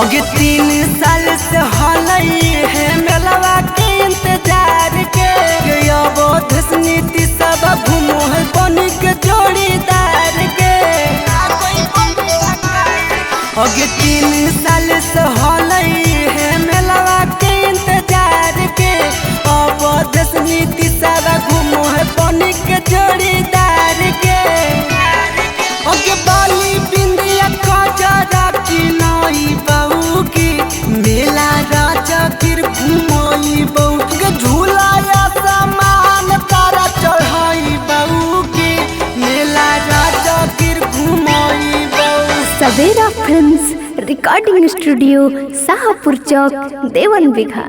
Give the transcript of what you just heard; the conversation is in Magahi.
अगे 3 साल से हलई है मेलवा के इंतजार के। अवध नीति सब घूमो है बन के जोड़ीदार के। अगे 3 साल से हलई है मेलवा के इंतजार के। अवध नीति सब घूमो है बन के जोड़ीदार के। अगे बाली बिंदिया खजरा की नई बहू की मेला राजा फिर घुमोई बहू के झूला या सामान तारा चढ़ाई बहू की मेला राजा फिर घुमोई बहू। Savera films recording studio, Shahpur Chowk, Devan Bigha.